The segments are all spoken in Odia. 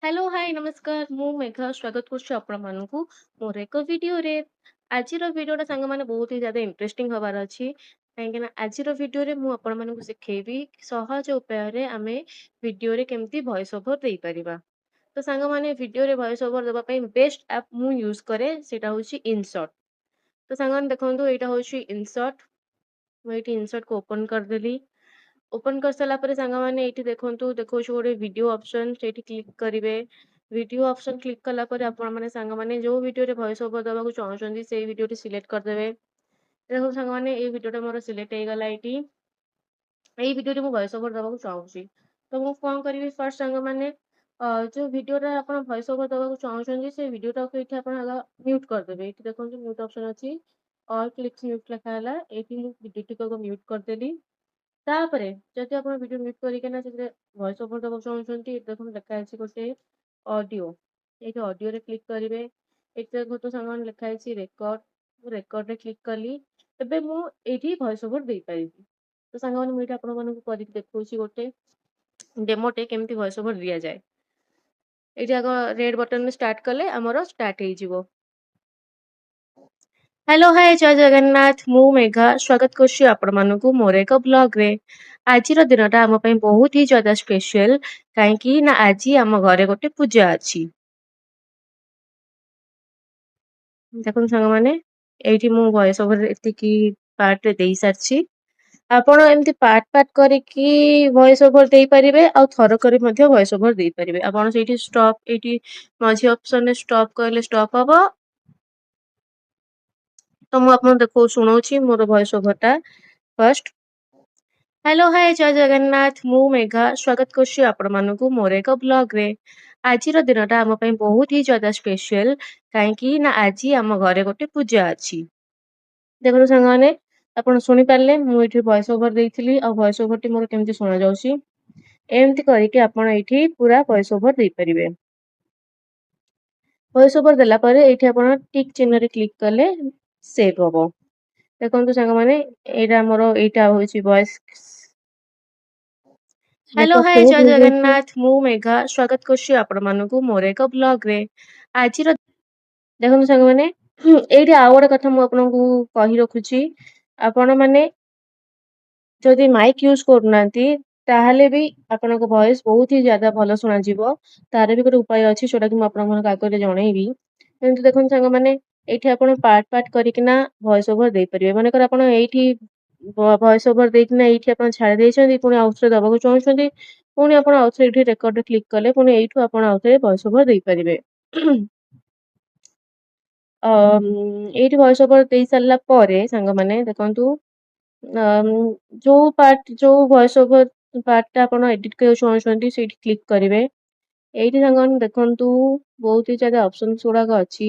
ହ୍ୟାଲୋ, ହାଇ, ନମସ୍କାର। ମୁଁ ମେଘା ସ୍ୱାଗତ କରୁଛି ଆପଣମାନଙ୍କୁ ମୋର ଏକ ଭିଡ଼ିଓରେ। ଆଜିର ଭିଡ଼ିଓଟା ସାଙ୍ଗମାନେ ବହୁତ ହି ज़्यादा ଇଣ୍ଟରେଷ୍ଟିଂ ହବାର ଅଛି, କାହିଁକିନା ଆଜିର ଭିଡ଼ିଓରେ ମୁଁ ଆପଣମାନଙ୍କୁ ଶିଖେଇବି ସହଜ ଉପାୟରେ ଆମେ ଭିଡ଼ିଓରେ କେମିତି ଭଏସ୍ ଓଭର୍ ଦେଇପାରିବା। ତ ସାଙ୍ଗମାନେ, ଭିଡ଼ିଓରେ ଭଏସ୍ ଓଭର୍ ଦେବା ପାଇଁ ବେଷ୍ଟ ଆପ୍ ମୁଁ ୟୁଜ୍ କରେ, ସେଇଟା ହେଉଛି ଇନସର୍ଟ। ତ ସାଙ୍ଗମାନେ ଦେଖନ୍ତୁ, ଏଇଟା ହେଉଛି ଇନସର୍ଟ। ମୁଁ ଏଇଠି ଇନସର୍ଟକୁ ଓପନ୍ କରିଦେଲି। ଓପନ୍ କରିସାରିଲା ପରେ ସାଙ୍ଗମାନେ, ଏଇଠି ଦେଖନ୍ତୁ, ଦେଖାଉଛି ଗୋଟେ ଭିଡ଼ିଓ ଅପସନ୍, ସେଇଠି କ୍ଲିକ୍ କରିବେ। ଭିଡ଼ିଓ ଅପସନ୍ କ୍ଲିକ୍ କଲା ପରେ ଆପଣମାନେ ସାଙ୍ଗମାନେ ଯେଉଁ ଭିଡ଼ିଓରେ ଭଏସ୍ ଓଭର୍ ଦେବାକୁ ଚାହୁଁଛନ୍ତି, ସେଇ ଭିଡ଼ିଓଟି ସିଲେକ୍ଟ କରିଦେବେ। ଦେଖନ୍ତୁ ସାଙ୍ଗମାନେ, ଏଇ ଭିଡ଼ିଓଟା ମୋର ସିଲେକ୍ଟ ହେଇଗଲା। ଏଇଠି ଏଇ ଭିଡ଼ିଓରେ ମୁଁ ଭଏସ୍ ଓଭର୍ ଦେବାକୁ ଚାହୁଁଛି, ତ ମୁଁ କ'ଣ କରିବି? ଫାର୍ଷ୍ଟ ସାଙ୍ଗମାନେ, ଯେଉଁ ଭିଡ଼ିଓଟା ଆପଣ ଭଏସ୍ ଓଭର୍ ଦେବାକୁ ଚାହୁଁଛନ୍ତି, ସେ ଭିଡ଼ିଓଟାକୁ ଏଇଠି ଆପଣ ଆଗ ମ୍ୟୁଟ୍ କରିଦେବେ। ଏଇଠି ଦେଖନ୍ତୁ, ମ୍ୟୁଟ୍ ଅପସନ୍ ଅଛି, ଅଲ୍ କ୍ଲିପ୍ସ ମ୍ୟୁଟ୍ ଲେଖା ହେଲା। ଏଇଠି ମୁଁ ଭିଡ଼ିଓଟିକୁ ଆଗ ମ୍ୟୁଟ୍ କରିଦେଲି। ତାପରେ ଯଦି ଆପଣ ଭିଡ଼ିଓ ମ୍ୟୁଟ୍ କରିକିନା ସେଥିରେ ଭଏସ୍ ଓଭର୍ ଦେବାକୁ ଚାହୁଁଛନ୍ତି, ଏଠି ଦେଖନ୍ତୁ ଲେଖା ହେଇଛି ଗୋଟେ ଅଡ଼ିଓ, ଏଇଠି ଅଡ଼ିଓରେ କ୍ଲିକ୍ କରିବେ। ଏଠି ଦେଖନ୍ତୁ ସାଙ୍ଗମାନେ, ଲେଖା ହେଇଛି ରେକର୍ଡ। ମୁଁ ରେକର୍ଡରେ କ୍ଲିକ୍ କଲି। ଏବେ ମୁଁ ଏଇଠି ଭଏସ୍ ଓଭର୍ ଦେଇପାରିବି। ତ ସାଙ୍ଗମାନେ, ମୁଁ ଏଇଠି ଆପଣମାନଙ୍କୁ କରିକି ଦେଖାଉଛି ଗୋଟେ ଡେମୋଟେ, କେମିତି ଭଏସ୍ ଓଭର୍ ଦିଆଯାଏ। ଏଇଠି ଆଗ ରେଡ୍ ବଟନରେ ଷ୍ଟାର୍ଟ କଲେ ଆମର ଷ୍ଟାର୍ଟ ହେଇଯିବ। ହ୍ୟାଲୋ, ହାଏ, ଜୟ ଜଗନ୍ନାଥ। ମୁଁ ମେଘା ସ୍ୱାଗତ କରୁଛି ଆପଣମାନଙ୍କୁ ମୋର ଏକ ବ୍ଲଗ୍ରେ। ଆଜିର ଦିନଟା ଆମ ପାଇଁ ବହୁତ ହି ज़्यादा ସ୍ପେଶିଆଲ, କାହିଁକି ନା ଆଜି ଆମ ଘରେ ଗୋଟେ ପୂଜା ଅଛି। ଦେଖନ୍ତୁ ସାଙ୍ଗମାନେ, ଏଇଠି ମୁଁ ଭଏସ୍ ଓଭର୍ ଏତିକି ପାର୍ଟରେ ଦେଇସାରିଛି। ଆପଣ ଏମିତି ପାର୍ଟ ପାର୍ଟ କରିକି ଭଏସ୍ ଓଭର୍ ଦେଇପାରିବେ ଆଉ ଥରକରେ ମଧ୍ୟ ଭଏସ୍ ଓଭର୍ ଦେଇପାରିବେ। ଆପଣ ସେଇଠି ଷ୍ଟପ୍, ଏଇଠି ମଝି ଅପସନରେ ଷ୍ଟପ୍ କହିଲେ ଷ୍ଟପ୍ ହବ। ତ ମୁଁ ଆପଣଙ୍କୁ ଦେଖ ଶୁଣଉଛି ମୋର ଭଏସ୍ ଓଭରଟା ଫାର୍ଷ୍ଟ। ହ୍ୟାଲୋ, ହାଏ, ଜୟ ଜଗନ୍ନାଥ। ମୁଁ ମେଘା ସ୍ୱାଗତ କରୁଛି ଆପଣମାନଙ୍କୁ ମୋର ଏକ ବ୍ଲଗ୍ରେ। ଆଜିର ଦିନଟା ଆମ ପାଇଁ ବହୁତ ହି ज़्यादा ସ୍ପେଶିଆଲ, କାହିଁକି ନା ଆଜି ଆମ ଘରେ ଗୋଟେ ପୂଜା ଅଛି। ଦେଖନ୍ତୁ ସାଙ୍ଗମାନେ, ଆପଣ ଶୁଣିପାରିଲେ ମୁଁ ଏଇଠି ଭଏସ୍ ଓଭର୍ ଦେଇଥିଲି ଆଉ ଭଏସ୍ ଓଭରଟି ମୋର କେମିତି ଶୁଣାଯାଉଛି। ଏମିତି କରିକି ଆପଣ ଏଇଠି ପୁରା ଭଏସ୍ ଓଭର୍ ଦେଇପାରିବେ। ଭଏସ୍ ଓଭର୍ ଦେଲା ପରେ ଏଇଠି ଆପଣ ଟିକ୍ ଚିହ୍ନରେ କ୍ଲିକ୍ କଲେ ସେଭ୍ ହବ। ଦେଖନ୍ତୁ ସାଙ୍ଗମାନେ, ଏଇଟା ଆମର ଏଇଟା ହେଉଛି ଭଏସ୍। ହ୍ୟାଲୋ, ଦେଖ, ହାଏ, ସେଭ୍ ଜୟ ହେଇଯାଇଛି। ଜଗନ୍ନାଥ। ମୁଁ ମେଘା ସ୍ୱାଗତ କରୁଛି ଆପଣମାନଙ୍କୁ ମୋର ଏକ ବ୍ଲଗ୍ରେ। ଆଜିର ଦେଖନ୍ତୁ ସାଙ୍ଗମାନେ, ଏଇଠି ଆଉ ଗୋଟେ କଥା ମୁଁ ଆପଣଙ୍କୁ କହି ରଖୁଛି। ଆପଣମାନେ ଯଦି ମାଇକ୍ ୟୁଜ୍ କରୁନାହାନ୍ତି, ତାହେଲେ ବି ଆପଣଙ୍କ ଭଏସ୍ ବହୁତ ହି ज़्यादा ଭଲ ଶୁଣାଯିବ। ତାର ବି ଗୋଟେ ଉପାୟ ଅଛି, ଯୋଉଟାକି ମୁଁ ଆପଣମାନଙ୍କ ଆଗରେ ଜଣେଇବି। କିନ୍ତୁ ଦେଖନ୍ତୁ ସାଙ୍ଗମାନେ, ଏଇଠି ଆପଣ ପାର୍ଟ ପାର୍ଟ କରିକିନା ଭଏସ୍ ଓଭର୍ ଦେଇପାରିବେ। ମନେକର ଆପଣ ଏଇଠି ଭଏସ୍ ଓଭର୍ ଦେଇକିନା ଏଇଠି ଆପଣ ଛାଡ଼ି ଦେଇଛନ୍ତି, ପୁଣି ଆଉଥରେ ଦେବାକୁ ଚାହୁଁଛନ୍ତି, ପୁଣି ଆପଣ ଆଉଥରେ ଏଇଠି ରେକର୍ଡରେ କ୍ଲିକ୍ କଲେ ପୁଣି ଏଇଠୁ ଆପଣ ଆଉଥରେ ଭଏସ୍ ଓଭର୍ ଦେଇପାରିବେ। ଏଇଠି ଭଏସ୍ ଓଭର୍ ଦେଇ ସାରିଲା ପରେ ସାଙ୍ଗମାନେ ଦେଖନ୍ତୁ, ଯୋଉ ପାର୍ଟ, ଯୋଉ ଭଏସ୍ ଓଭର୍ ପାର୍ଟଟା ଆପଣ ଏଡିଟ୍ କରିବାକୁ ଚାହୁଁଛନ୍ତି, ସେଇଠି କ୍ଲିକ୍ କରିବେ। ଏଇଠି ସାଙ୍ଗମାନେ ଦେଖନ୍ତୁ, ବହୁତ ହି ज़्यादा ଅପସନ୍ସ ଗୁଡ଼ାକ ଅଛି,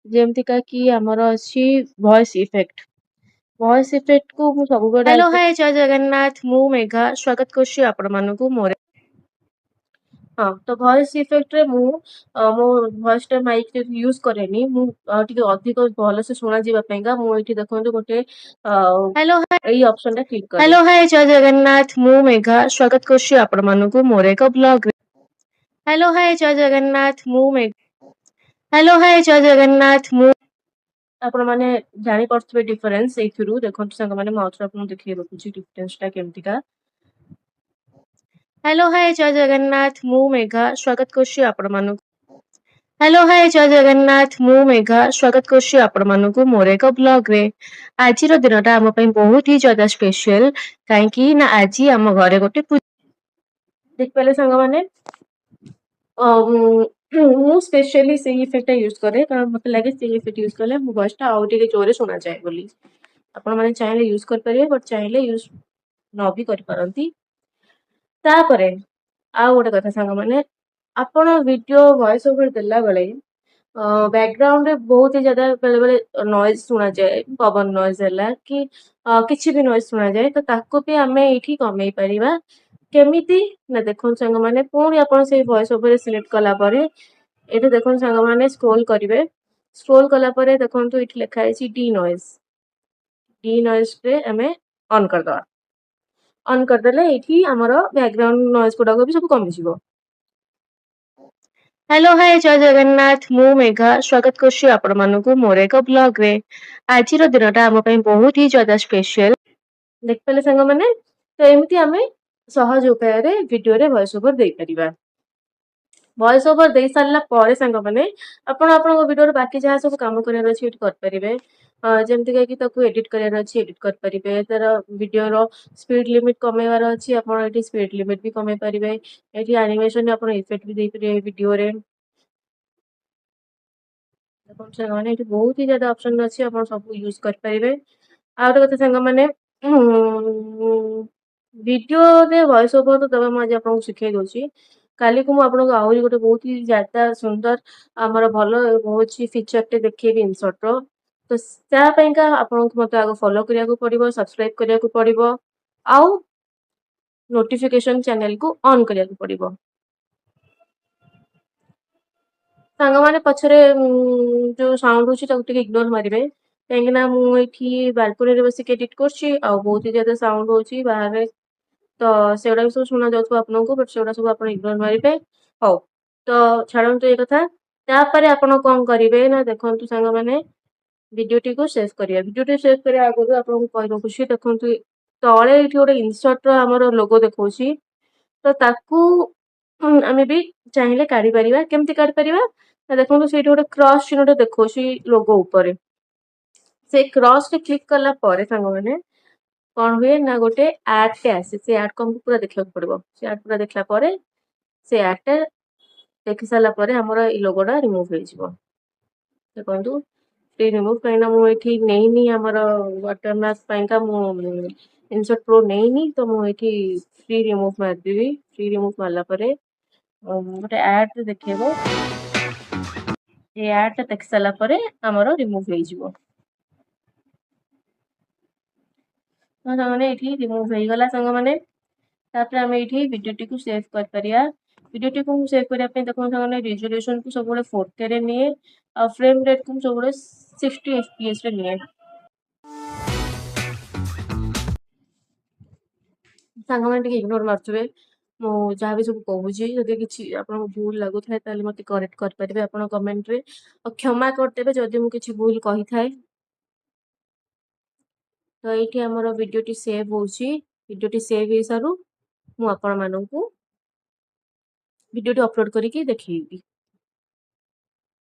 ଯେମିତିକା କି ଆମର ଅଛି ଭଏସ୍ ଇଫେକ୍ଟ। ଭଏସ୍ ଇଫେକ୍ଟକୁ ମୁଁ ସବୁବେଳେ। ହ୍ୟାଲୋ, ହାଏ, ଜୟ ଜଗନ୍ନାଥ। ମୁଁ ମେଘା ସ୍ୱାଗତ କରୁଛି ଆପଣମାନଙ୍କୁ ମୋର। ହଁ, ତ ଭଏସ୍ ଇଫେକ୍ଟରେ ମୁଁ ମୋ ଭଏସ୍ଟା ମାଇକ୍ ଯଦି ୟୁଜ୍ କରେନି, ମୁଁ ଟିକେ ଅଧିକ ଭଲସେ ଶୁଣାଯିବା ପାଇଁକା ମୁଁ ଏଇଠି ଦେଖନ୍ତୁ ଗୋଟେ ହ୍ୟାଲୋ, ଏଇ ଅପସନଟା କ୍ଲିକ୍ କରେ। ହ୍ୟାଲୋ, ହାଏ, ଜୟ ଜଗନ୍ନାଥ। ମୁଁ ମେଘା ସ୍ୱାଗତ କରୁଛି ଆପଣମାନଙ୍କୁ ମୋର ଏକ ବ୍ଲଗ୍ରେ। ହ୍ୟାଲୋ, ହାଏ, ଜୟ ଜଗନ୍ନାଥ। ମୁଁ ମେଘ ହ୍ୟାଲୋ, ହାଏ, ଜୟ ଜଗନ୍ନାଥ। ମୁଁ ଆପଣମାନେ ଜାଣିପାରୁଥିବେ ଡିଫରେନ୍ସ ଏଇଥିରୁ। ଦେଖନ୍ତୁ ସାଙ୍ଗମାନେ, ମୁଁ ଆଉଥରେ ଆପଣଙ୍କୁ ଦେଖେଇ ରଖୁଛି ଡିଫରେନ୍ସଟା କେମିତିକା। ହ୍ୟାଲୋ, ହାଏ, ଜୟ ଜଗନ୍ନାଥ। ମୁଁ ମେଘା ସ୍ୱାଗତ କରୁଛି ଆପଣମାନଙ୍କୁ। ହ୍ୟାଲୋ, ହାଏ, ଜୟ ଜଗନ୍ନାଥ। ମୁଁ ମେଘା ସ୍ୱାଗତ କରୁଛି ଆପଣମାନଙ୍କୁ ମୋର ଏକ ବ୍ଲଗ୍ରେ। ଆଜିର ଦିନଟା ଆମ ପାଇଁ ବହୁତ ହି ज़्यादा ସ୍ପେଶିଆଲ, କାହିଁକି ନା ଆଜି ଆମ ଘରେ ଗୋଟେ ଦେଖିପାରିଲେ ସାଙ୍ଗମାନେ, ମୁଁ ସ୍ପେଶିଆଲି ସେଇ ଇଫେକ୍ଟଟା ୟୁଜ୍ କରେ, କାରଣ ମତେ ଲାଗେ ସେଇ ଇଫେକ୍ଟ ୟୁଜ୍ କଲେ ମୋ ଭଏସଟା ଆଉ ଟିକେ ଜୋରେ ଶୁଣାଯାଏ ବୋଲି। ଆପଣମାନେ ଚାହିଁଲେ ୟୁଜ୍ କରିପାରିବେ, ବଟ୍ ଚାହିଁଲେ ୟୁଜ୍ ନ ବି କରିପାରନ୍ତି। ତାପରେ ଆଉ ଗୋଟେ କଥା ସାଙ୍ଗମାନେ, ଆପଣ ଭିଡ଼ିଓ ଭଏସ୍ ଓଭର୍ ଦେଲା ବେଳେ ବ୍ୟାକଗ୍ରାଉଣ୍ଡରେ ବହୁତ ହି ज़्यादा ବେଳେବେଳେ ନଏଜ୍ ଶୁଣାଯାଏ, ପବନ ନଏଜ୍ ହେଲା କି କିଛି ବି ନଏଜ୍ ଶୁଣାଯାଏ, ତ ତାକୁ ବି ଆମେ ଏଇଠି କମେଇ ପାରିବା। କେମିତି ନା ଦେଖନ୍ତୁ ସାଙ୍ଗମାନେ, ପୁଣି ଆପଣ ସେଇ ଭଏସ୍ ଓଭରରେ ସିଲେକ୍ଟ କଲା ପରେ ଏଇଠି ଦେଖନ୍ତୁ ସାଙ୍ଗମାନେ, ସ୍କ୍ରୋଲ୍ କରିବେ। ସ୍କ୍ରୋଲ୍ କଲା ପରେ ଦେଖନ୍ତୁ, ଏଇଠି ଲେଖା ହେଇଛି ଡି ନଏଜ୍। ଡି ନଏଜ୍ରେ ଆମେ ଅନ୍ କରିଦେବା। ଅନ୍ କରିଦେଲେ ଏଇଠି ଆମର ବ୍ୟାକଗ୍ରାଉଣ୍ଡ ନଏଜ୍ ଗୁଡ଼ାକ ବି ସବୁ କମିଯିବ। ହ୍ୟାଲୋ ହାଏ, ଜୟ ଜଗନ୍ନାଥ। ମୁଁ ମେଘା ସ୍ୱାଗତ କରୁଛି ଆପଣମାନଙ୍କୁ ମୋର ଏକ ବ୍ଲଗରେ। ଆଜିର ଦିନଟା ଆମ ପାଇଁ ବହୁତ ହି ଜ୍ୟାଦା ସ୍ପେଶିଆଲ। ଦେଖିପାରିଲେ ସାଙ୍ଗମାନେ? ତ ଏମିତି ଆମେ ସହଜ ଉପାୟରେ ଭିଡିଓରେ ଭଏସ ଓଭର ଦେଇପାରିବା। ଭଏସ ଓଭର ଦେଇ ସାରିଲା ପରେ ସାଙ୍ଗମାନେ, ଆପଣ ଆପଣଙ୍କ ଭିଡିଓର ବାକି ଯାହା ସବୁ କାମ କରିବାର ଅଛି ଏଠି କରିପାରିବେ। ଯେମିତିକା କି ତାକୁ ଏଡିଟ କରିବାର ଅଛି, ଏଡିଟ କରିପାରିବେ। ତାର ଭିଡିଓର ସ୍ପିଡ ଲିମିଟ କମେଇବାର ଅଛି, ଆପଣ ଏଠି ସ୍ପିଡ ଲିମିଟ ବି କମେଇ ପାରିବେ। ଏଠି ଆନିମେସନ ଆପଣ ଇଫେକ୍ଟ ବି ଦେଇପାରିବେ ଭିଡିଓରେ। ଦେଖନ୍ତୁ ସାଙ୍ଗମାନେ, ଏଠି ବହୁତ ହି ଜ୍ୟାଦା ଅପସନ ଅଛି, ଆପଣ ସବୁ ୟୁଜ କରିପାରିବେ। ଆଉ ଗୋଟେ କଥା ସାଙ୍ଗମାନେ, ଭିଡିଓରେ ଭଏସ ଓଭର ତ ଦେବା ମୁଁ ଆଜି ଆପଣଙ୍କୁ ଶିଖେଇ ଦଉଛି। କାଲିକୁ ମୁଁ ଆପଣଙ୍କୁ ଆହୁରି ଗୋଟେ ବହୁତ ହି ଜ୍ୟାଦା ସୁନ୍ଦର ଆମର ଭଲ ହଉଛି ଫିଚରଟେ ଦେଖେଇବି ଇନସର୍ଟର। ତ ତା ପାଇଁକା ଆପଣଙ୍କୁ ମତେ ଆଗ ଫଲୋ କରିବାକୁ ପଡିବ, ସବସ୍କ୍ରାଇବ କରିବାକୁ ପଡିବ ଆଉ ନୋଟିଫିକେସନ ଚ୍ୟାନେଲକୁ ଅନ୍ କରିବାକୁ ପଡିବ। ସାଙ୍ଗମାନେ, ପଛରେ ଯୋଉ ସାଉଣ୍ଡ ହଉଛି ତାକୁ ଟିକେ ଇଗ୍ନୋର ମାରିବେ, କାହିଁକି ନା ମୁଁ ଏଇଠି ବାଲକୋନିରେ ବସିକି ଏଡିଟ କରୁଛି ଆଉ ବହୁତ ହି ଜ୍ୟାଦା ସାଉଣ୍ଡ ହଉଛି ବାହାରେ, ତ ସେଗୁଡା ବି ସବୁ ଶୁଣା ଯାଉଥିବ ଆପଣଙ୍କୁ, ବଟ୍ ସେଗୁଡା ସବୁ ଆପଣ ଇଗ୍ନୋର ମାରିବେ। ହଉ, ତ ଛାଡନ୍ତୁ ଏ କଥା। ତାପରେ ଆପଣ କଣ କରିବେ ନା, ଦେଖନ୍ତୁ ସାଙ୍ଗମାନେ, ଭିଡିଓଟିକୁ ସେଭ୍ କରିବା। ଭିଡିଓଟି ସେଭ୍ କରିବା ଆଗରୁ ଆପଣଙ୍କୁ କହି ରଖୁଛି, ଦେଖନ୍ତୁ ତଳେ ଏଇଠି ଗୋଟେ ଇନସର୍ଟର ଆମର ଲୋଗୋ ଦେଖଉଛି, ତ ତାକୁ ଆମେ ବି ଚାହିଁଲେ କାଢି ପାରିବା। କେମିତି କାଢି ପାରିବା ନା, ଦେଖନ୍ତୁ ସେଇଠି ଗୋଟେ କ୍ରସ୍ ଚିହ୍ନଟେ ଦେଖଉଛି ଲୋଗୋ ଉପରେ। ସେ କ୍ରସ୍ ରେ କ୍ଲିକ୍ କଲା ପରେ ସାଙ୍ଗମାନେ କଣ ହୁଏ ନା, ଗୋଟେ ଆଡ୍ ଟେ ଆସେ। ସେ ଆଡ୍ କୁ ଆମକୁ ପୁରା ଦେଖିବାକୁ ପଡିବ। ସେ ଆଡ୍ ପୁରା ଦେଖିଲା ପରେ, ସେ ଆଡ୍ ଟା ଦେଖି ସାରିଲା ପରେ ଆମର ଏଇ ଲୋଗୋଟା ରିମୁଭ୍ ହେଇଯିବ। ଦେଖନ୍ତୁ ଫ୍ରି ରିମୁଭ୍, କାହିଁକିନା ମୁଁ ଏଠି ନେଇନି ଆମର ୱାଟରମାର୍କ ପାଇଁକା ମୁଁ ଇନସର୍ଟ ପ୍ରୋ ନେଇନି, ତ ମୁଁ ଏଠି ଫ୍ରି ରିମୁଭ୍ ମାରିଦେବି। ଫ୍ରି ରିମୁଭ୍ ମାରିଲା ପରେ ଗୋଟେ ଆଡ୍ ଦେଖେଇବ। ଏ ଆଡ୍ ଟା ଦେଖି ସାରିଲା ପରେ ଆମର ରିମୁଭ୍ ହେଇଯିବ। ସାଙ୍ଗମାନେ, ଏଠି ରିମୁଭ୍ ହେଇଗଲା ସାଙ୍ଗମାନେ। ତାପରେ ଆମେ ଏଇଠି ଭିଡିଓଟିକୁ ସେଭ୍ କରିପାରିବା। ଭିଡିଓଟିକୁ ମୁଁ ସେଭ୍ କରିବା ପାଇଁ ଦେଖନ୍ତୁ ସାଙ୍ଗମାନେ, ରେଜଲ୍ୟୁସନକୁ ସବୁବେଳେ 4K ରେ ନିଏ ଆଉ ଫ୍ରେମ୍ ରେଟ୍କୁ ମୁଁ ସବୁବେଳେ 60 FPS ରେ ନିଏ। ସାଙ୍ଗମାନେ ଟିକେ ଇଗ୍ନୋର ମାରୁଥିବେ ମୁଁ ଯାହା ବି ସବୁ କହୁଛି। ଯଦି କିଛି ଆପଣଙ୍କୁ ଭୁଲ ଲାଗୁଥାଏ ତାହେଲେ ମତେ କରେକ୍ଟ କରିପାରିବେ ଆପଣ କମେଣ୍ଟରେ, ଆଉ କ୍ଷମା କରିଦେବେ ଯଦି ମୁଁ କିଛି ଭୁଲ କହିଥାଏ। ତ ଏଇଠି ଆମର ଭିଡିଓଟି ସେଭ୍ ହଉଛି। ଭିଡିଓଟି ସେଭ୍ ହେଇସାରୁ ମୁଁ ଆପଣମାନଙ୍କୁ ଭିଡିଓଟି ଅପଲୋଡ କରିକି ଦେଖେଇବି।